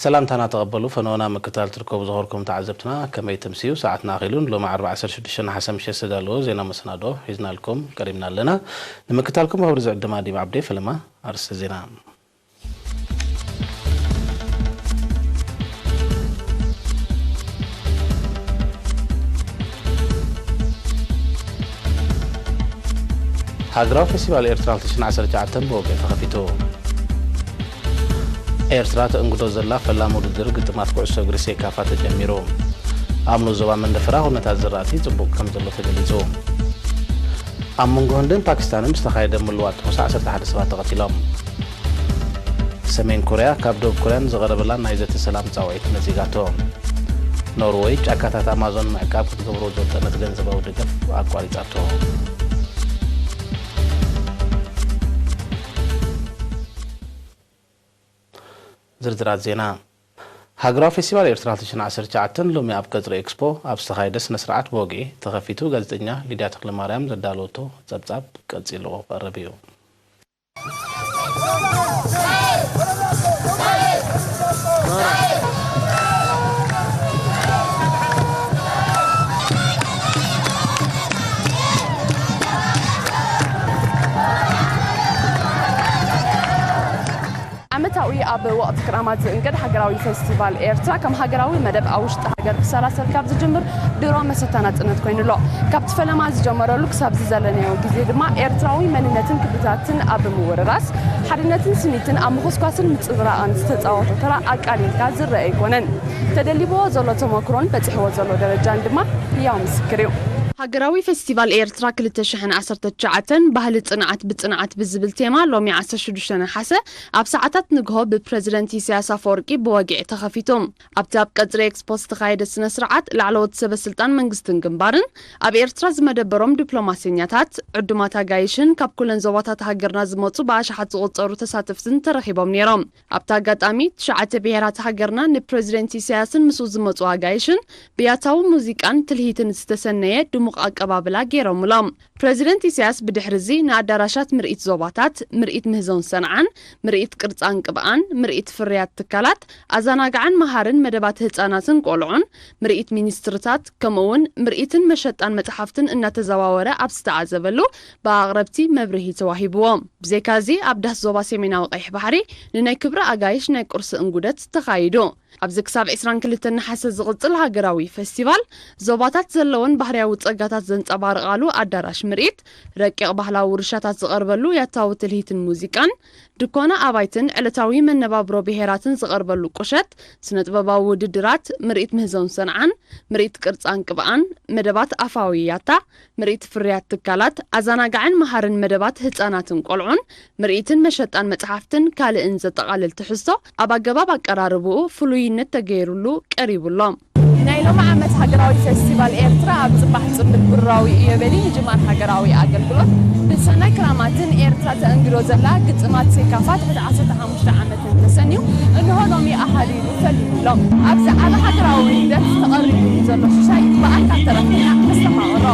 ሰላምታና ተቐበሉ። ፈነወና ምክታል ትርከቡ ዝኸርኩም ተዓዘብትና፣ ከመይ ተምስዩ? ሰዓትና ኣኺሉ ንሎሚ ዓርቢ ዓሰርተ ሽዱሽተ ነሓሰ ምሸት ዝተዳለወ ዜና መሰናዶ ሒዝናልኩም ቀሪብና ኣለና። ንምክታልኩም ኣብ ርዝዕ ድማ ዲብ ዓብዴ ፈለማ ኣርእስተ ዜና። ሃገራዊ ፌስቲቫል ኤርትራ ክልተ ሽሕን ዓሰርተ ትሽዓተን ብወግዒ ተኸፊቱ። ኤርትራ ተእንግዶ ዘላ ፈላሚ ውድድር ግጥማት ኩዕሶ እግሪ ሴካፋ ተጀሚሩ። ኣብ ንኡስ ዞባ መንደፈራ ኩነታት ዝራእቲ ጽቡቕ ከም ዘሎ ተገሊጹ። ኣብ መንጎ ህንድን ፓኪስታንን ዝተኻየደ ምልዋጥ ተኹሲ ዓሰርተ ሓደ ሰባት ተቐቲሎም። ሰሜን ኮርያ ካብ ደቡብ ኮርያ ንዝቐረበላ ናይ ዘተ ሰላም ጻውዒት ነጺጋቶ። ኖርወይ ጫካታት ኣማዞን ንምዕቃብ ክትገብሮ ዝወጠነት ገንዘባዊ ደገፍ ኣቋሪጻቶ። ዝርዝራት ዜና። ሃገራዊ ፌስቲቫል ኤርትራ ክልተ ሽሕን ዓሰርተ ትሽዓተን ሎሚ ኣብ ቀጽሪ ኤክስፖ ኣብ ዝተኻየደ ስነ ስርዓት ብወግዒ ተኸፊቱ። ጋዜጠኛ ሊድያ ተኽለማርያም ዘዳለወቶ ጸብጻብ ቀጺሉ ክቐርብ እዩ። ዓመታዊ ኣብ ወቕቲ ክራማት ዝእንገድ ሃገራዊ ፌስቲቫል ኤርትራ ከም ሃገራዊ መደብ ኣብ ውሽጢ ሃገር ክሰላሰል ካብ ዝጅምር ድሮ መሰታ ናጽነት ኮይኑ ኣሎ። ካብቲ ፈለማ ዝጀመረሉ ክሳብ ዝዘለናዮ ግዜ ድማ ኤርትራዊ መንነትን ክብርታትን ኣብ ምውርራስ፣ ሓድነትን ስኒትን ኣብ ምኹስኳስን ምጽብራቕን ዝተጻወቶ ተራ ኣቃሊልካ ዝረአ ኣይኮነን። ተደሊብዎ ዘሎ ተመክሮን በጺሕዎ ዘሎ ደረጃን ድማ ህያው ምስክር እዩ። ሃገራዊ ፌስቲቫል ኤርትራ ክልተ ሽሕን ዓሰርተ ትሽዓተን ባህሊ ጽንዓት ብጽንዓት ብዝብል ቴማ ሎሚ ዓሰርተ ሽዱሽተ ነሓሰ ኣብ ሰዓታት ንግሆ ብፕረዚደንት ኢሳያስ ኣፈወርቂ ብወግዒ ተኸፊቱ። ኣብቲ ኣብ ቀጽሪ ኤክስፖ ዝተኻየደ ስነ ስርዓት ላዕለዎት ሰበ ስልጣን መንግስትን ግንባርን፣ ኣብ ኤርትራ ዝመደበሮም ዲፕሎማሰኛታት፣ ዕዱማት ኣጋይሽን ካብ ኩለን ዞባታት ሃገርና ዝመጹ ብኣሽሓት ዝቑጸሩ ተሳተፍትን ተረኺቦም ነይሮም። ኣብቲ ኣጋጣሚ ትሽዓተ ብሄራት ሃገርና ንፕረዚደንት ኢሳያስን ምስኡ ዝመጹ ኣጋይሽን ብያታዊ ሙዚቃን ትልሂትን ዝተሰነየ ድሙቕ ኣቀባብላ ገይሮምሎም። ፕረዚደንት ኢሳያስ ብድሕሪ እዚ ንኣዳራሻት ምርኢት ዞባታት፣ ምርኢት ምህዞን ሰንዓን፣ ምርኢት ቅርጻን ቅብኣን፣ ምርኢት ፍርያት ትካላት፣ ኣዘናጋዕን መሃርን መደባት ህጻናትን ቆልዑን፣ ምርኢት ሚኒስትርታት፣ ከምኡ'ውን ምርኢትን መሸጣን መጽሓፍትን እናተዘዋወረ ኣብ ዝተዓዘበሉ ብኣቕረብቲ መብርሂ ተዋሂብዎ። ብዘይካዚ ኣብ ዳስ ዞባ ሰሜናዊ ቀይሕ ባሕሪ ንናይ ክብሪ ኣጋይሽ ናይ ቁርሲ እንጉደት ተኻይዱ። ኣብዚ ክሳብ ዕስራን ክልተን ነሓሰ ዝቕጽል ሃገራዊ ፈስቲቫል፣ ዞባታት ዘለወን ባህርያዊ ጸጋታት ዘንጸባርቓሉ ኣዳራሽ ምርኢት፣ ረቂቕ ባህላዊ ውርሻታት ዝቐርበሉ ያታዊ ትልሂትን ሙዚቃን፣ ድኮና ኣባይትን ዕለታዊ መነባብሮ ብሄራትን ዝቐርበሉ ቁሸት፣ ስነ-ጥበባዊ ውድድራት፣ ምርኢት ምህዞን ሰንዓን፣ ምርኢት ቅርጻን ቅብኣን፣ መደባት ኣፋዊ ያታ፣ ምርኢት ፍርያት ትካላት፣ ኣዘናጋዕን መሃርን መደባት ህጻናትን ቆልዑን፣ ምርኢትን መሸጣን መጽሓፍትን ካልእን ዘጠቓልል ትሕዝቶ ኣብ ኣገባብ ኣቀራርብኡ ፍሉይነት ተገይሩሉ ቀሪቡ ኣሎ። ናይ ሎሚ ዓመት ሃገራዊ ፌስቲቫል ኤርትራ ኣብ ጽባሕ ጽምብል ቁራዊ እዩ በሊ ምጅማር ሃገራዊ ኣገልግሎት ብሰናይ ክራማትን ኤርትራ ተእንግዶ ዘላ ግጥማት ሴካፋ ትሕቲ ዓሰርተ ሓሙሽተ ዓመትን ተሰንዩ እንሆ ሎሚ ኣሃዱ እዩ ፈሊሙ ኣሎ። ኣብዚ ዓቢ ሃገራዊ ደርፊ ተቐሪቡ ዘሎ ሽሻይ ብኣካል ተረኺብና ነስተማቕሮ።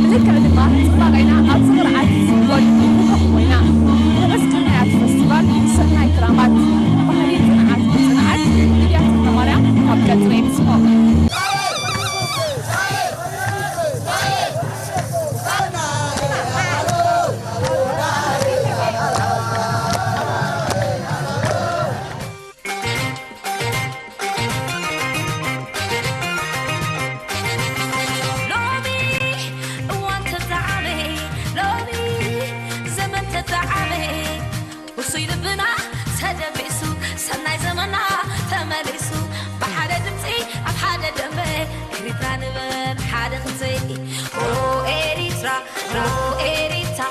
ብልክዕ ድማ ጽባቐና ኣብዚ ቅርዓት ጎሊሑ ንረኽቦ ኢና። ንዕስ ቅንያት ፈስቲቫል ሰናይ ክራማት ባህሊ ጽንዓት ብጽንዓት ሊድያ ተኽለማርያም ካብ ቀጽሪ ኤክስፖ። ሎሚ እዋን ተጣዓመ፣ ሎሚ ዘመን ተጣዓመ፣ ውሱይ ልብና ተደቢሱ፣ ሰናይ ዘመና ተመሊሱ፣ ብሓደ ድምፂ ኣብ ሓደ ደንበ፣ ኤሪትራ ንበል ሓደ ክንዘይ። ኦ ኤሪትራ፣ ኦ ኤሪትራ፣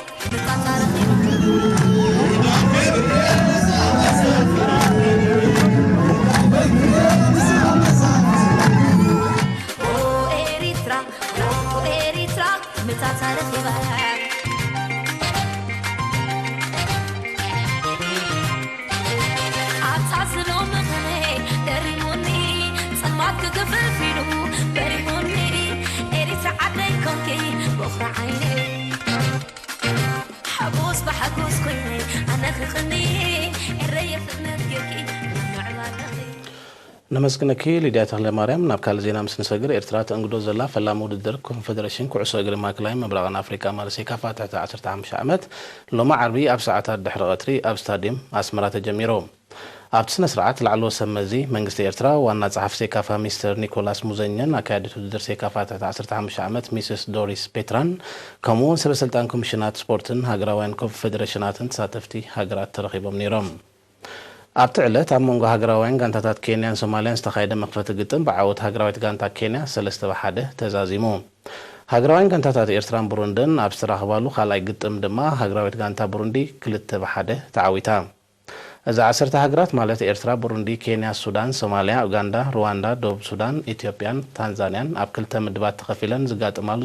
ነመስግነኪ ሊድያ ተኽለ ማርያም። ናብ ካልእ ዜና ምስ ንሰግር፣ ኤርትራ ተእንግዶ ዘላ ፈላሚ ውድድር ኮንፈደሬሽን ኩዕሶ እግሪ ማእከላይ ምብራቕን ኣፍሪቃ ማለት ሴካፋ ትሕቲ ዓሰርተ ሓሙሽተ ዓመት ሎሚ ዓርቢ ኣብ ሰዓታት ድሕሪ ቀትሪ ኣብ ስታድየም ኣስመራ ተጀሚሩ። ኣብቲ ስነ ስርዓት ላዕለዎት ሰብ መዚ መንግስቲ ኤርትራ ዋና ጸሓፊ ሴካፋ ሚስተር ኒኮላስ ሙዘኘን ኣካያዲት ውድድር ሴካፋ ትሕቲ ዓሰርተ ሓሙሽተ ዓመት ሚስስ ዶሪስ ፔትራን ከምኡ እውን ሰበ ስልጣን ኮሚሽናት ስፖርትን ሃገራውያን ኮንፈደሬሽናትን ተሳተፍቲ ሃገራት ተረኺቦም ነይሮም። ኣብቲ ዕለት ኣብ መንጎ ሃገራውያን ጋንታታት ኬንያን ሶማልያን ዝተኻየደ መኽፈቲ ግጥም ብዓወት ሃገራዊት ጋንታ ኬንያ ሰለስተ ብ ሓደ ተዛዚሙ። ሃገራውያን ጋንታታት ኤርትራን ቡሩንድን ኣብ ዝተራኸባሉ ካልኣይ ግጥም ድማ ሃገራዊት ጋንታ ቡሩንዲ ክልተ ብ ሓደ ተዓዊታ። እዚ ዓሰርተ ሃገራት ማለት ኤርትራ፣ ቡሩንዲ፣ ኬንያ፣ ሱዳን፣ ሶማልያ፣ ኡጋንዳ፣ ሩዋንዳ፣ ደቡብ ሱዳን፣ ኢትዮጵያን ታንዛንያን ኣብ ክልተ ምድባት ተኸፊለን ዝጋጥማሉ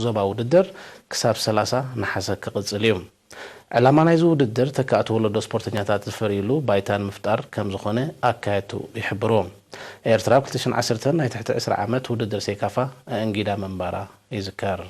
ዞባዊ ውድድር ክሳብ ሰላሳ ነሓሰ ክቕጽል እዩ። ዕላማ ናይዚ ውድድር ተካእቲ ወለዶ ስፖርተኛታት ዝፈርዩሉ ባይታ ንምፍጣር ከም ዝኾነ ኣካየድቱ ይሕብሩ። ኤርትራ ኣብ ክልተ ሽሕን ዓሰርተን ናይ ትሕቲ ዕስራ ዓመት ውድድር ሴካፋ ኣእንጊዳ ምንባራ ይዝከር።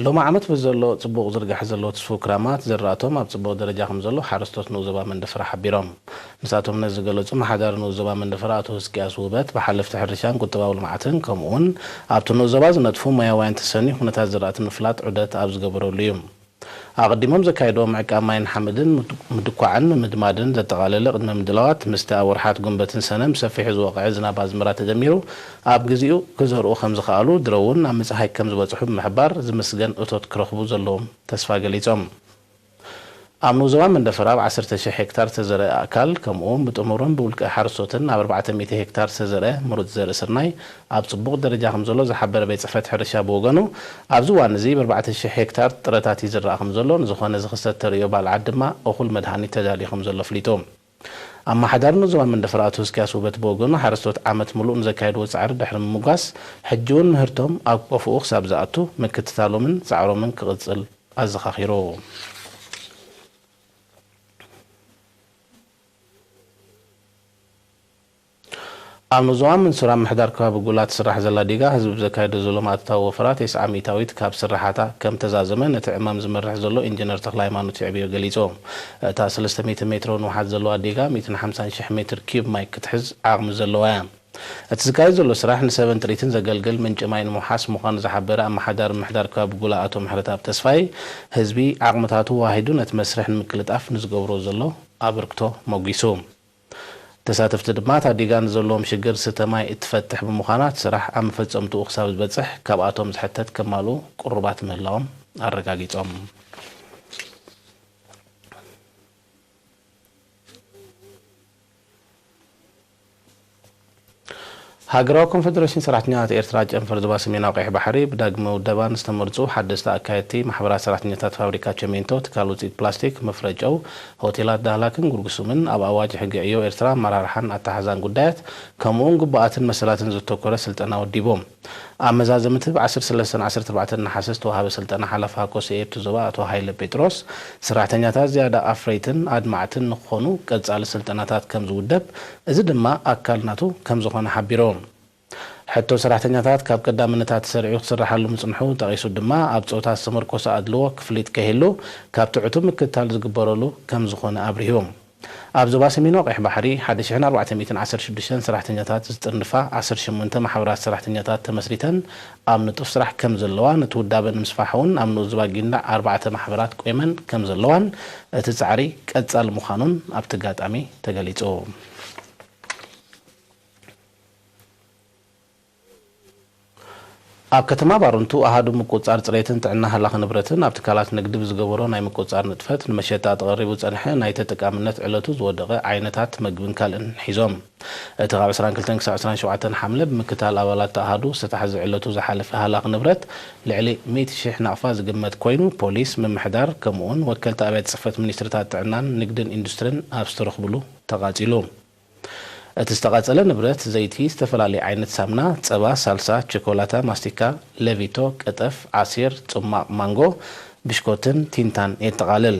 ሎሚ ዓመት ብዘሎ ጽቡቕ ዝርጋሐ ዘሎ ትስፉው ክራማት፣ ዝራእቶም ኣብ ጽቡቕ ደረጃ ከም ዘሎ ሓረስቶት ንኡስ ዞባ መንደፈራ ሓቢሮም። ንሳቶም ነዚ ዝገለጹ፣ ኣመሓዳሪ ንኡስ ዞባ መንደፈራ ኣቶ ህዝቅያስ ውበት፣ ብሓለፍቲ ሕርሻን ቁጠባዊ ልምዓትን ከምኡ'ውን ኣብቲ ንኡስ ዞባ ዝነጥፉ ሞያውያን ተሰንዩ ኩነታት ዝራእቲ ንምፍላጥ ዑደት ኣብ ዝገበረሉ እዩ። ኣቐዲሞም ዘካየድዎ ምዕቃብ ማይን ሓመድን ምድ-፣ ምድኳዕን ምምድማድን ዘጠቓለለ ቅድመ ምድላዋት፣ ምስቲ ኣብ ወርሓት ጉንበትን ሰነን ብሰፊሑ ዝወቕዐ ዝናብ ኣዝመራ ተደሚሩ፣ ኣብ ግዜኡ ክዘርኡ ከም ዝኸኣሉ፣ ድሮ እውን ኣብ ምጽሃይ ከም ዝበጽሑ ብምሕባር፣ ዝምስገን እቶት ክረኽቡ ዘለዎም ተስፋ ገሊጾም። ኣብ ንኡስ ዞባ መንደፈራ ኣብ ዓሰርተ ሽሕ ሄክታር ዝተዘርአ ኣእካል፣ ከምኡ'ውን ብጥሙርን ብውልቀ ሓረስቶትን ኣብ ኣርባዕተ ሚእቲ ሄክታር ዝተዘርአ ምሩጽ ዘርኢ ስርናይ ኣብ ጽቡቕ ደረጃ ከም ዘሎ ዝሓበረ ቤት ጽሕፈት ሕርሻ ብወገኑ፣ ኣብዚ እዋን እዚ ብ ኣርባዕተ ሽሕ ሄክታር ጥረታት ይዝራእ ከም ዘሎ፣ ንዝኾነ ዝኽሰት ተርእዮ ባልዓት ድማ እኹል መድሃኒት ተዳልዩ ከም ዘሎ ኣፍሊጡ። ኣመሓዳሪ ንኡስ ዞባ መንደፈራ ኣቶ ህዝቅያስ ውበት ብወገኑ፣ ሓረስቶት ዓመት ምሉእ ንዘካየድዎ ጻዕሪ ድሕሪ ምምጓስ፣ ሕጂ እውን ምህርቶም ኣብ ቆፎኡ ክሳብ ዝኣቱ ምክትታሎምን ጻዕሮምን ክቕጽል ኣዘኻኺሩ። ኣብ ንኡስ ዞባ መንሱራ ምምሕዳር ከባቢ ጉላ ትስራሕ ዘላ ዲጋ፣ ህዝቢ ብዘካየዶ ዘሎ ማእቶታዊ ወፈራ፣ ተስዓ ሚእታዊት ካብ ስራሓታ ከም ተዛዘመ፣ ነቲ ዕማም ዝመርሕ ዘሎ ኢንጂነር ተኽለሃይማኖት የዕብዮ ገሊጹ። እታ ሰለስተ ሚእቲ ሜትሮ ንውሓት ዘለዋ ዲጋ፣ ሚእትን ሓምሳን ሽሕ ሜትር ኪዩብ ማይ ክትሕዝ ዓቕሚ ዘለዋ እያ። እቲ ዝካየድ ዘሎ ስራሕ፣ ንሰብን ጥሪትን ዘገልግል ምንጪ ማይ ንምውሓስ ምዃኑ ዝሓበረ ኣመሓዳሪ ምምሕዳር ከባቢ ጉላ ኣቶ ምሕረትኣብ ተስፋይ፣ ህዝቢ ዓቕምታቱ ዋሂዱ ነቲ መስርሕ ንምቅልጣፍ ንዝገብሮ ዘሎ ኣበርክቶ ሞጒሱ። ተሳተፍቲ ድማ፣ እታ ዲጋ ንዘለዎም ሽግር ስተ ማይ እትፈትሕ ብምዃና፣ እቲ ስራሕ ኣብ መፈጸምትኡ ክሳብ ዝበጽሕ፣ ካብኣቶም ዝሕተት ከማልኡ ቅሩባት ምህላዎም ኣረጋጊጾም። ሃገራዊ ኮንፈደሬሽን ሰራሕተኛታት ኤርትራ ጨንፈር ዞባ ሰሜናዊ ቀይሕ ባሕሪ፣ ብዳግመ ውደባ ንዝተመርጹ ሓደስቲ ኣካየድቲ ማሕበራት ሰራሕተኛታት ፋብሪካ ቸሜንቶ፣ ትካል ውጽኢት ፕላስቲክ፣ መፍረ ጨው፣ ሆቴላት ዳህላክን ጉርጉሱምን፣ ኣብ ኣዋጅ ሕጊ ዕዮ ኤርትራ ኣመራርሓን ኣተሓሕዛን ጉዳያት፣ ከምኡ'ውን ግቡኣትን መሰላትን ዘተኮረ ስልጠና ወዲቡ። ኣብ መዛዘምቲ ብ ዓሰርተ ሰለስተን ዓሰርተ ኣርባዕተን ነሓሰ ዝተዋሃበ ስልጠና፣ ሓላፊ ሃኮ ሰኤቱ ዞባ ኣቶ ሃይለ ጴጥሮስ፣ ሰራሕተኛታት ዝያዳ ኣፍረይትን ኣድማዕትን ንክኾኑ ቀጻሊ ስልጠናታት ከም ዝውደብ፣ እዚ ድማ ኣካል ናቱ ከም ዝኾነ ሓቢሩ። ሕቶ ሰራሕተኛታት ካብ ቀዳምነታት ተሰሪዑ ክስራሓሉ ምጽንሑ ጠቒሱ ድማ፣ ኣብ ጾታ ዝተመርኮሰ ኣድልዎ ክፍሊት ከይህሉ ካብቲ ዕቱብ ምክትታል ዝግበረሉ ከም ዝኾነ ኣብሪሁ። ኣብ ዞባ ሰሜናዊ ቀይሕ ባሕሪ፣ ሓደ ሽሕን ኣርባዕተ ሚእትን ዓሰርተ ሽዱሽተን ሰራሕተኛታት ዝጥርንፋ ዓሰርተ ሸሞንተ ማሕበራት ሰራሕተኛታት ተመስሪተን ኣብ ንጡፍ ስራሕ ከም ዘለዋ፣ ነቲ ውዳበ ንምስፋሕ እውን ኣብ ንኡስ ዞባ ጊንዳዕ ኣርባዕተ ማሕበራት ቆይመን ከም ዘለዋን እቲ ጻዕሪ ቀጻሊ ምዃኑን ኣብቲ ኣጋጣሚ ተገሊጹ። ኣብ ከተማ ባረንቱ ኣሃዱ ምቁጽጻር ጽሬትን ጥዕና ሃላኽ ንብረትን ኣብ ትካላት ንግዲ ብዝገበሮ ናይ ምቁጽጻር ንጥፈት፣ ንመሸጣ ተቐሪቡ ዝጸንሐ ናይ ተጠቃምነት ዕለቱ ዝወደቐ ዓይነታት መግብን ካልእን ሒዞም። እቲ ካብ ዕስራን ክልተን ክሳብ ዕስራን ሸውዓተን ሓምለ ብምክታል ኣባላት ኣሃዱ ዝተታሕዘ ዕለቱ ዝሓለፈ ሃላኽ ንብረት ልዕሊ ሚእቲ ሽሕ ናቕፋ ዝግመት ኮይኑ፣ ፖሊስ፣ ምምሕዳር፣ ከምኡ'ውን ወከልቲ ኣብያተ ጽሕፈት ሚኒስትርታት ጥዕናን ንግድን ኢንዱስትሪን ኣብ ዝተረኽብሉ ተቓጺሉ። እቲ ዝተቓጸለ ንብረት፣ ዘይቲ፣ ዝተፈላለየ ዓይነት ሳሙና፣ ጸባ፣ ሳልሳ፣ ቸኮላታ፣ ማስቲካ፣ ሌቪቶ፣ ቀጠፍ፣ ዓሲር፣ ጽሟቕ ማንጎ፣ ብሽኮትን ቲንታን የጠቓልል።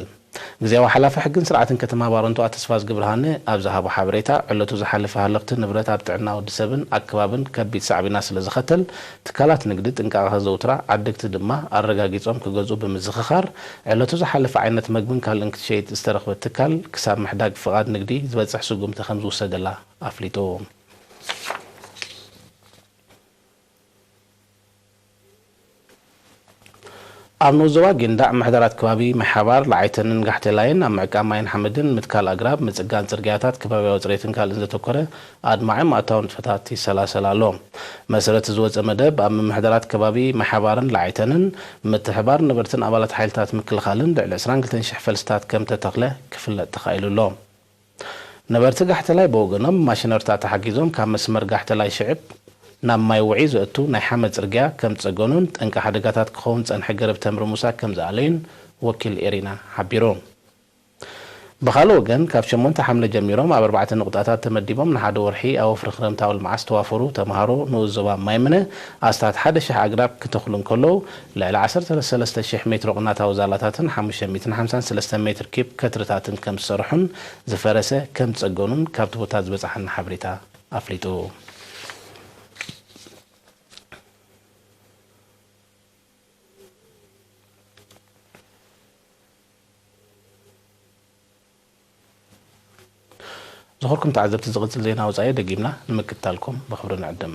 ግዜያዊ ሓላፊ ሕግን ስርዓትን ከተማ ባረንቱ ኣቶ ተስፋዝጊ ብርሃነ ኣብ ዝሃቦ ሓበሬታ፣ ዕለቱ ዝሓለፈ ሃለኽቲ ንብረት ኣብ ጥዕና ወዲ ሰብን ኣከባብን ከቢድ ሳዕቤናት ስለ ዘኸተል፣ ትካላት ንግዲ ጥንቃቐ ከዘውትራ፣ ዓደግቲ ድማ ኣረጋጊጾም ክገዝኡ ብምዝኽኻር፣ ዕለቱ ዝሓለፈ ዓይነት መግብን ካልእን ክትሸይጥ ዝተረኽበት ትካል ክሳብ ምሕዳግ ፍቓድ ንግዲ ዝበጽሕ ስጉምቲ ከም ዝውሰደላ ኣፍሊጡ። ኣብ ንኡስ ዞባ ጊንዳዕ ምሕደራት ከባቢ ማይ ሓባር፣ ለዓይተንን ጋሕቴላይን ኣብ ምዕቃብ ማይን ሓመድን፣ ምትካል ኣግራብ፣ ምጽጋን ጽርግያታት፣ ከባብያዊ ጽሬትን ካልእን ዘተኮረ ኣድማዒ ማእታዊ ንጥፈታት ይሰላሰል ኣሎ። መሰረት ዝወጸ መደብ ኣብ ምምሕዳራት ከባቢ ማይ ሓባርን ለዓይተንን ምትሕባር ነበርትን ኣባላት ሓይልታት ምክልኻልን ልዕሊ ዕስራን ክልተን ሽሕ ፈልስታት ከም ተተኽለ ክፍለጥ ተኻኢሉ ኣሎ። ነበርቲ ጋሕተላይ ብወገኖም ብማሽነሪታት ተሓጊዞም ካብ መስመር ጋሕተላይ ሽዕብ ናብ ማይ ውዒ ዘእቱ ናይ ሓመድ ጽርግያ ከም ዝጸገኑን ጠንቂ ሓደጋታት ክኸውን ዝጸንሐ ገረብ ተምሪ ሙሳ ከም ዝኣለዩን ወኪል ኤሪና ሓቢሩ። ብኻልእ ወገን ካብ ሸሞንተ ሓምለ ጀሚሮም ኣብ ኣርባዕተ ነቑጣታት ተመዲቦም ንሓደ ወርሒ ኣብ ወፍሪ ክረምታዊ ልምዓት ዝተዋፈሩ ተምሃሮ ንኡስ ዞባ ማይምነ ኣስታት ሓደ ሽሕ ኣግራብ ክተኽሉ እንከለዉ፣ ልዕሊ ዓሰርተ ሰለስተ ሽሕ ሜትሮ ቅናታዊ ዛላታትን ሓሙሽተ ሚእትን ሓምሳን ሰለስተን ሜትር ኪብ ከትርታትን ከም ዝሰርሑን ዝፈረሰ ከም ዝጸገኑን ካብቲ ቦታ ዝበጽሓና ሓበሬታ ኣፍሊጡ። ዝኸበርኩም ተዓዘብቲ፣ ዝቕጽል ዜና ወጻኢ ደጊምና ንምክትታልኩም ብኽብሪ ንዕድም።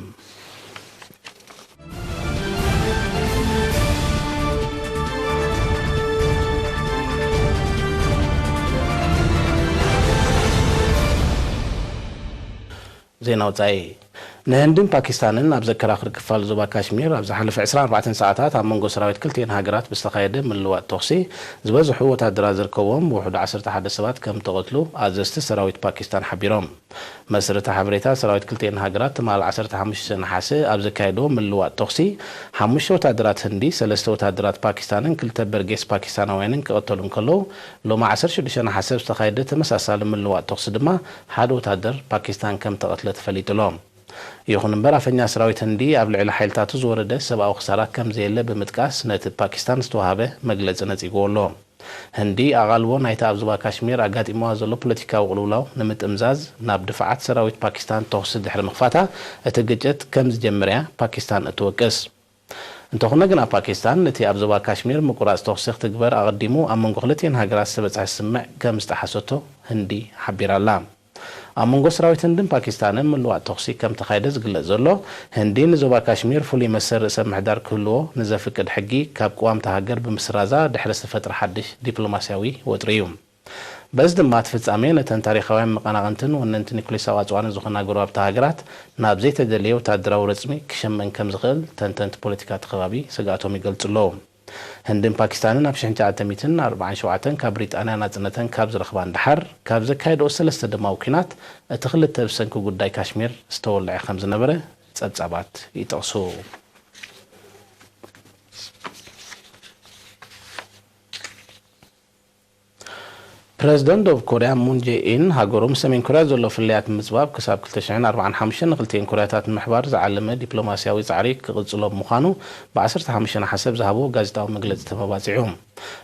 ዜና ወጻኢ። ንህንድን ፓኪስታንን ኣብ ዘከራኽር ክፋል ዞባ ካሽሚር ኣብ ዝሓለፈ ዕስራን ኣርባዕተን ሰዓታት ኣብ መንጎ ሰራዊት ክልቲኤን ሃገራት ብዝተኻየደ ምልውዋጥ ተኹሲ፣ ዝበዝሑ ወታደራት ዝርከብዎም ብውሕዱ ዓሰርተ ሓደ ሰባት ከም ተቐትሉ ኣዘዝቲ ሰራዊት ፓኪስታን ሓቢሮም። መስረቲ ሓበሬታ ሰራዊት ክልቲኤን ሃገራት ትማል ዓሰርተ ሓሙሽተ ነሓሰ ኣብ ዘካየድዎ ምልውዋጥ ተኹሲ፣ ሓሙሽተ ወታደራት ህንዲ፣ ሰለስተ ወታደራት ፓኪስታንን ክልተ በርጌስ ፓኪስታናውያንን ክቐተሉ እንከለዉ፣ ሎሚ ዓሰርተ ሽዱሽተ ነሓሰ ኣብ ዝተኻየደ ተመሳሳሊ ምልውዋጥ ተኹሲ ድማ ሓደ ወታደር ፓኪስታን ከም ተቐትለ ተፈሊጡ ኣሎ። ይኹን እምበር፣ ኣፈኛ ሰራዊት ህንዲ ኣብ ልዕሊ ሓይልታቱ ዝወረደ ሰብኣዊ ክሳራ ከም ዘየለ ብምጥቃስ፣ ነቲ ፓኪስታን ዝተዋህበ መግለጺ ነጺግዎ ኣሎ። ህንዲ ኣቓልቦ ናይቲ ኣብ ዞባ ካሽሚር ኣጋጢምዋ ዘሎ ፖለቲካዊ ቅልውላው ንምጥምዛዝ ናብ ድፋዓት ሰራዊት ፓኪስታን ተኹሲ ድሕሪ ምኽፋታ፣ እቲ ግጭት ከም ዝጀመረ እያ ፓኪስታን እትወቅስ። እንተኾነ ግና፣ ፓኪስታን ነቲ ኣብ ዞባ ካሽሚር ምቁራጽ ተኹሲ ክትግበር ኣቐዲሙ ኣብ መንጎ ክልቲኤን ሃገራት ዝተበጽሐ ስምምዕ ከም ዝጠሓሰቶ ህንዲ ሓቢራ ኣላ። ኣብ መንጎ ሰራዊት ህንድን ፓኪስታንን ምልዋጥ ተኹሲ ከም ተኻየደ ዝግለጽ ዘሎ፣ ህንዲ ንዞባ ካሽሚር ፍሉይ መሰል ርእሰ ምሕዳር ክህልዎ ንዘፍቅድ ሕጊ ካብ ቅዋም እታ ሃገር ብምስራዛ ድሕሪ ዝተፈጥረ ሓድሽ ዲፕሎማስያዊ ወጥሪ እዩ። በዚ ድማ፣ እቲ ፍጻሜ ነተን ታሪኻውያን መቐናቕንትን ወነንቲ ኒኩሌሳዊ ኣጽዋርን ዝኾና ጎረባብቲ ሃገራት ናብ ዘይተደልየ ወታደራዊ ረጽሚ ክሸመን ከም ዝኽእል ተንተንቲ ፖለቲካ እቲ ከባቢ ስግኣቶም ይገልጹ ኣለዉ። ህንድን ፓኪስታንን ኣብ ሽሕን ትሽዓተ ሚእትን ኣርባዓን ሸውዓተን ካብ ብሪጣንያ ናጽነተን ካብ ዝረኽባ ንደሓር፣ ካብ ዘካየድኦ ሰለስተ ደማዊ ኲናት፣ እቲ ክልተ ብሰንኪ ጉዳይ ካሽሚር ዝተወልዐ ከም ዝነበረ ጸብጻባት ይጠቕሱ። ፕረዚደንት ደቡብ ኮርያ ሙን ጄ ኢን፣ ሃገሩ ምስ ሰሜን ኮርያ ዘሎ ፍልልያት ንምጽባብ ክሳብ ክልተ ሽሕን ኣርባዓን ሓሙሽተን ንክልቲኤን ኮርያታት ንምሕባር ዝዓለመ ዲፕሎማስያዊ ጻዕሪ ክቕጽሎ ብምዃኑ ብ ዓሰርተ ሓሙሽተ ነሓሰ ኣብ ዝሃቦ ጋዜጣዊ መግለጺ ተመባጺዑ።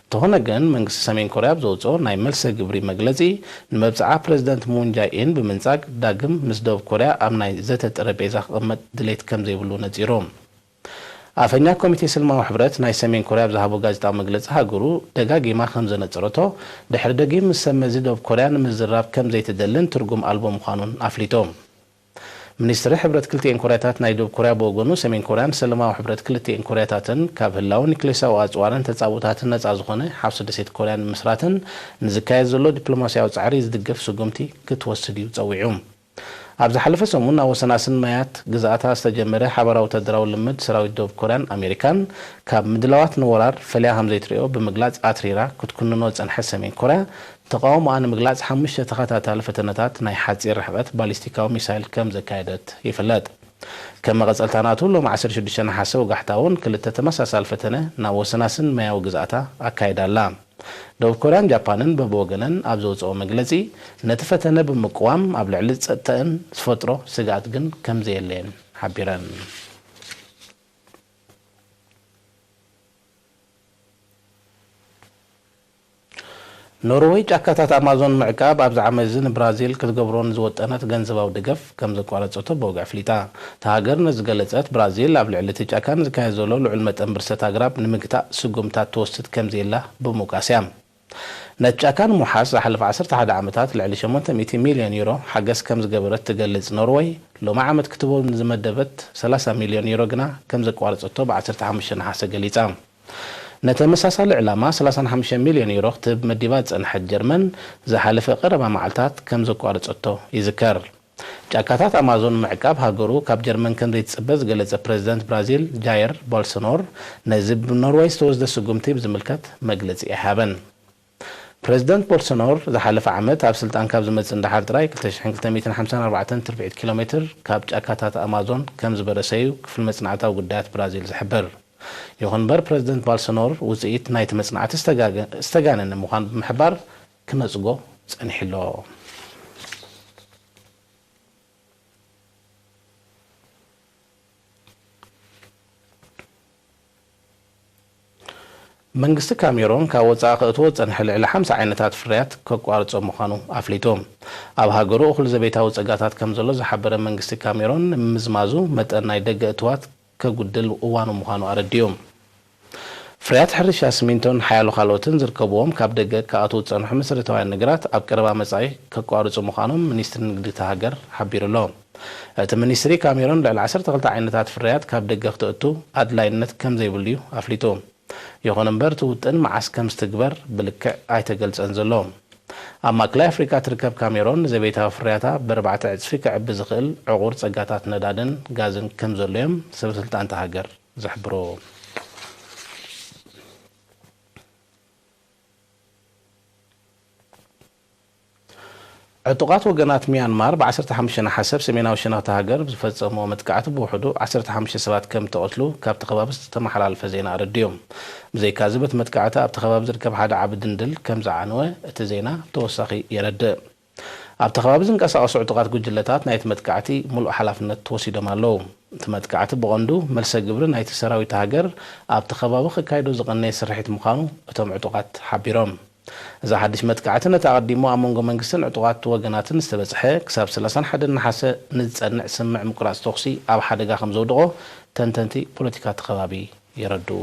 እንተኾነ ግን፣ መንግስቲ ሰሜን ኮርያ ኣብ ዘውጽኦ ናይ መልሰ ግብሪ መግለጺ፣ ንመብጽዓ ፕረዚደንት ሙን ጃይ ኢን ብምንጻግ፣ ዳግም ምስ ደቡብ ኮርያ ኣብ ናይ ዘተ ጠረጴዛ ክቕመጥ ድሌት ከም ዘይብሉ ነጺሩ። ኣፈኛ ኮሚቴ ስልማዊ ሕብረት ናይ ሰሜን ኮርያ ኣብ ዝሃቦ ጋዜጣዊ መግለጺ፣ ሃገሩ ደጋጊማ ከም ዘነጸረቶ፣ ድሕሪ ደጊም ምስ ሰብ መዚ ደቡብ ኮርያ ንምዝራብ ከም ዘይትደልን ትርጉም ኣልቦ ምዃኑን ኣፍሊጡ። ሚኒስትሪ ሕብረት ክልቲኤን ኮርያታት ናይ ደቡብ ኮርያ ብወገኑ፣ ሰሜን ኮርያን ሰላማዊ ሕብረት ክልቲኤን ኮርያታትን ካብ ህላወ ኒክሌሳዊ ኣጽዋርን ተጻብኦታትን ነጻ ዝኾነ ሓውሲ ደሴት ኮርያ ንምስራትን ንዝካየድ ዘሎ ዲፕሎማስያዊ ጻዕሪ ዝድግፍ ስጉምቲ ክትወስድ እዩ ጸዊዑ። ኣብ ዝሓለፈ ሰሙን ኣብ ወሰናስን ማያት ግዝኣታ ዝተጀመረ ሓባራዊ ወታደራዊ ልምድ ሰራዊት ደቡብ ኮርያን ኣሜሪካን፣ ካብ ምድላዋት ንወራር ፈልያ ከም ዘይትሪኦ ብምግላጽ፣ ኣትሪራ ክትኩንኖ ዝጸንሐት ሰሜን ኮርያ፣ ተቓውሞኣ ንምግላጽ ሓሙሽተ ተኸታታሊ ፈተነታት ናይ ሓጺር ርሕቀት ባሊስቲካዊ ሚሳይል ከም ዘካየደት ይፍለጥ። ከም መቐጸልታ ናቱ፣ ሎሚ ዓሰርተ ሽዱሽተ ነሓሰ ወጋሕታ እውን ክልተ ተመሳሳሊ ፈተነ ናብ ወሰናስን ማያዊ ግዝኣታ ኣካይዳ ኣላ። ደቡብ ኮርያን ጃፓንን በብወገነን ኣብ ዘውፅኦ መግለፂ፣ ነቲ ፈተነ ብምቅዋም ኣብ ልዕሊ ፀጥተአን ዝፈጥሮ ስግኣት ግን ከም ዘየለየን ሓቢረን። ኖርወይ ጫካታት ኣማዞን ምዕቃብ ኣብዚ ዓመት እዚ ንብራዚል ክትገብሮ ንዝወጠነት ገንዘባዊ ደገፍ ከም ዘቋረጸቶ ብወግዒ ኣፍሊጣ። እታ ሃገር ነዚ ዝገለጸት፣ ብራዚል ኣብ ልዕሊ እቲ ጫካ ንዝካየድ ዘሎ ልዑል መጠን ብርሰት ኣግራብ ንምግታእ ስጉምታት ትወስድ ከም ዘየላ ብምውቃስ እያ። ነቲ ጫካ ንምውሓስ ዝሓለፈ ዓሰርተ ሓደ ዓመታት ልዕሊ ሸሞንተ ሚእቲ ሚልዮን ዩሮ ሓገዝ ከም ዝገበረት ትገልጽ ኖርወይ፣ ሎሚ ዓመት ክትቦ ንዝመደበት ሰላሳ ሚልዮን ዩሮ ግና ከም ዘቋረጸቶ ብ ዓሰርተ ሓሙሽተ ነሓሰ ገሊጻ። ንተመሳሳሊ ዕላማ ሰላሳ ሓሙሽተ ሚልዮን ዩሮ ክትህብ መዲባ ዝጸንሐት ጀርመን፣ ዝሓለፈ ቀረባ መዓልታት ከም ዘቋረጸቶ ይዝከር። ጫካታት ኣማዞን ምዕቃብ ሃገሩ ካብ ጀርመን ከም ዘይትጽበ ዝገለጸ ፕረዚደንት ብራዚል ጃየር ቦልሶኖር፣ ነዚ ብኖርወይ ዝተወስደ ስጉምቲ ብዝምልከት መግለጺ ኣይሃበን። ፕረዚደንት ቦልሶኖር ዝሓለፈ ዓመት ኣብ ስልጣን ካብ ዝመጽእ ንደሓር ጥራይ ክልተ ሽሕን ክልተ ሚእትን ሓምሳን ኣርባዕተን ትርብዒት ኪሎ ሜትር ካብ ጫካታት ኣማዞን ከም ዝበረሰ እዩ ክፍሊ መጽናዕታዊ ጉዳያት ብራዚል ዝሕብር። ይኹን እምበር፣ ፕረዚደንት ቦልሶኖር ውጽኢት ናይቲ መጽናዕቲ ዝተጋገ-፣ ዝተጋነነ ምዃኑ ብምሕባር ክነጽጎ ጸኒሑ ኣሎ። መንግስቲ ካሜሮን ካብ ወጻኢ ከእትዎ ዝጸንሐ ልዕሊ ሓምሳ ዓይነታት ፍርያት ከቋርጾ ምዃኑ ኣፍሊጡ። ኣብ ሃገሩ እኹል ዘቤታዊ ጸጋታት ከም ዘሎ ዝሓበረ መንግስቲ ካሜሮን፣ ንምምዝማዙ መጠን ናይ ደገ እትዋት ከጉድል እዋኑ ምዃኑ ኣረዲኡ። ፍርያት ሕርሻ፣ ሲሚንቶን ሓያሎ ካልኦትን ዝርከብዎም ካብ ደገ ክኣትዉ ዝጸንሑ መሰረታውያን ነገራት ኣብ ቀረባ መጻኢ ከቋርጹ ምዃኖም ሚኒስትሪ ንግዲ እታ ሃገር ሓቢሩ ኣሎ። እቲ ሚኒስትሪ፣ ካሜሮን ልዕሊ ዓሰርተ ክልተ ዓይነታት ፍርያት ካብ ደገ ክተእቱ ኣድላይነት ከም ዘይብሉ እዩ ኣፍሊጡ። ይኹን እምበር፣ እቲ ውጥን መዓስ ከም ዝትግበር ብልክዕ ኣይተገልጸን ዘሎ። ኣብ ማእከላይ ኣፍሪቃ ትርከብ ካሜሮን፣ ንዘቤታዊ ፍርያታ ብኣርባዕተ ዕጽፊ ከዕቢ ዝኽእል ዕቑር ጸጋታት ነዳድን ጋዝን ከም ዘሎ እዮም ሰበ ስልጣን እታ ሃገር ዝሕብሩ። ዕጡቓት ወገናት ሚያንማር ብ ዓሰርተ ሓሙሽተ ነሓሰ ኣብ ሰሜናዊ ሸነኽ እታ ሃገር ብዝፈጸምዎ መጥቃዕቲ ብውሕዱ ዓሰርተ ሓሙሽተ ሰባት ከም እተቐትሉ ካብቲ ከባቢ ዝተመሓላለፈ ዜና ኣረዲኡ። ብዘይካዚ፣ በቲ መጥቃዕቲ ኣብቲ ከባቢ ዝርከብ ሓደ ዓቢ ድንድል ከም ዝዓነወ እቲ ዜና ተወሳኺ የረድእ። ኣብቲ ከባቢ ዝንቀሳቐሱ ዕጡቓት ጉጅለታት ናይቲ መጥቃዕቲ ምሉእ ሓላፍነት ወሲዶም ኣለዉ። እቲ መጥቃዕቲ ብቐንዱ መልሰ ግብሪ ናይቲ ሰራዊት ሃገር ኣብቲ ከባቢ ከካይዶ ዝቐነየ ስርሒት ምዃኑ እቶም ዕጡቓት ሓቢሮም። እዚ ሓድሽ መጥቃዕቲ ነቲ ኣቐዲሙ ኣብ መንጎ መንግስትን ዕጡቓት ወገናትን ዝተበጽሐ ክሳብ ሰላሳን ሓደን ነሓሰ ንዝጸንዕ ስምዕ ምቁራጽ ተኹሲ ኣብ ሓደጋ ከም ዘውድቖ ተንተንቲ ፖለቲካ እቲ ከባቢ የረድኡ።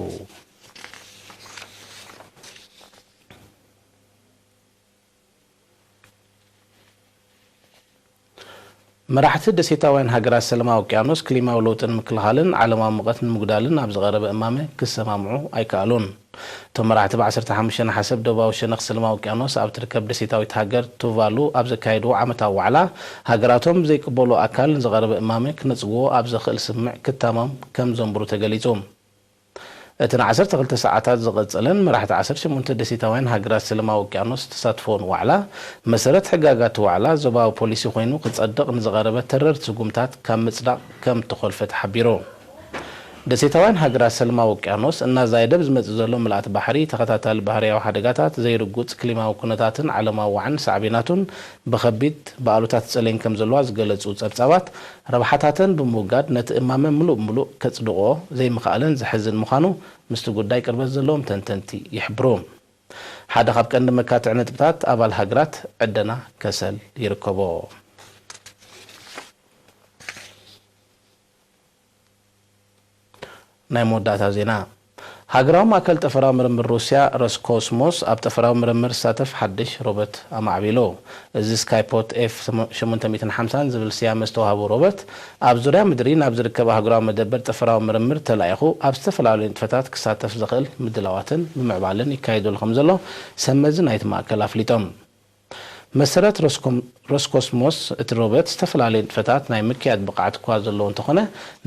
መራሕቲ ደሴታውያን ሃገራት ሰላማዊ ውቅያኖስ ክሊማዊ ለውጢ ንምክልኻልን ዓለማዊ ሙቐት ንምጉዳልን ኣብ ዝቐረበ እማመ ክሰማምዑ ኣይከኣሉን። እቶም መራሕቲ ብ ዓሰርተ ሓሙሽተ ነሓሰ ኣብ ደቡባዊ ሸነኽ ሰላማዊ ውቅያኖስ ኣብ ትርከብ ደሴታዊት ሃገር ቱቫሉ ኣብ ዘካየድዎ ዓመታዊ ዋዕላ፣ ሃገራቶም ብዘይቅበሉ ኣካል ንዝቐረበ እማመ ክነጽግዎ ኣብ ዘኽእል ስምምዕ ክታሞም ከም ዘንብሩ ተገሊጹ። እቲ ንዓሰርተ ክልተ ሰዓታት ዝቐጸለን መራሕቲ ዓሰርተ ሸሞንተ ደሴታውያን ሃገራት ሰላማዊ ውቅያኖስ ዝተሳትፈዎን ዋዕላ፣ መሰረት ሕጋጋት ዋዕላ ዞባዊ ፖሊሲ ኮይኑ ክጸድቕ ንዝቐረበ ተረርቲ ስጉምታት ካብ ምጽዳቕ ከም እተኾልፈ ተሓቢሩ። ደሴታውያን ሃገራት ሰላማዊ ውቅያኖስ እናዛየደ ብዝመጽእ ዘሎ ምልኣት ባሕሪ፣ ተኸታታሊ ባህርያዊ ሓደጋታት፣ ዘይርጉጽ ክሊማዊ ኩነታትን ዓለማዊ ዋዕን ሳዕቤናቱን ብኸቢድ ብኣሉታ ትጸለየን ከም ዘለዋ ዝገለጹ ጸብጻባት፣ ረብሓታተን ብምውጋድ ነቲ እማመ ምሉእ ብምሉእ ከጽድቖ ዘይምኽኣለን ዘሕዝን ምዃኑ ምስቲ ጉዳይ ቅርበት ዘለዎም ተንተንቲ ይሕብሩ። ሓደ ካብ ቀንዲ መካትዒ ነጥብታት ኣባል ሃገራት ዕደና ከሰል ይርከቦ። ናይ መወዳእታ ዜና። ሃገራዊ ማእከል ጠፈራዊ ምርምር ሩስያ ሮስኮስሞስ ኣብ ጠፈራዊ ምርምር ዝሳተፍ ሓድሽ ሮቦት ኣማዕቢሉ። እዚ ስካይፖት ኤፍ ሸሞንተ ሚእትን ሓምሳን ዝብል ስያመ ዝተዋህቦ ሮቦት፣ ኣብ ዙርያ ምድሪ ናብ ዝርከብ ኣህጉራዊ መደበር ጠፈራዊ ምርምር ተላኢኹ ኣብ ዝተፈላለዩ ንጥፈታት ክሳተፍ ዘኽእል ምድላዋትን ምምዕባልን ይካየደሉ ከም ዘሎ ሰብ መዚ ናይቲ ማእከል ኣፍሊጦም። መሰረት ሮስኮም-፣ ሮስኮስሞስ፣ እቲ ሮቦት ዝተፈላለዩ ንጥፈታት ናይ ምክያድ ብቕዓት እኳ ዘለዎ እንተኾነ፣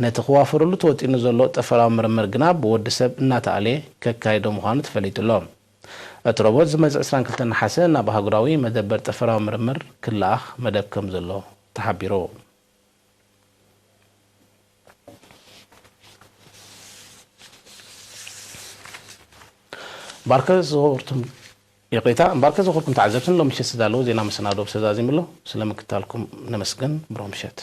ነቲ ክዋፈረሉ ተወጢኑ ዘሎ ጠፈራዊ ምርምር ግና ብወዲ ሰብ እናተኣለየ ከካይዶ ምዃኑ ተፈሊጡ ኣሎ። እቲ ሮቦት ዝመጽእ ዕስራን ክልተን ነሓሰ ናብ ኣህጉራዊ መደበር ጠፈራዊ ምርምር ክለኣኽ መደብ ከም ዘሎ ተሓቢሩ። ባርከ ዝኸበርኩም፣ ይቕሬታ፣ ባርከ ዝኸበርኩም ተዓዘብትን፣ ሎም ምሸት ዝተዳለወ ዜና መሰናዶ ብሰብ ዛዚሙ ኣሎ። ስለ ምክታልኩም ነመስግን። ብሩኽ ምሸት።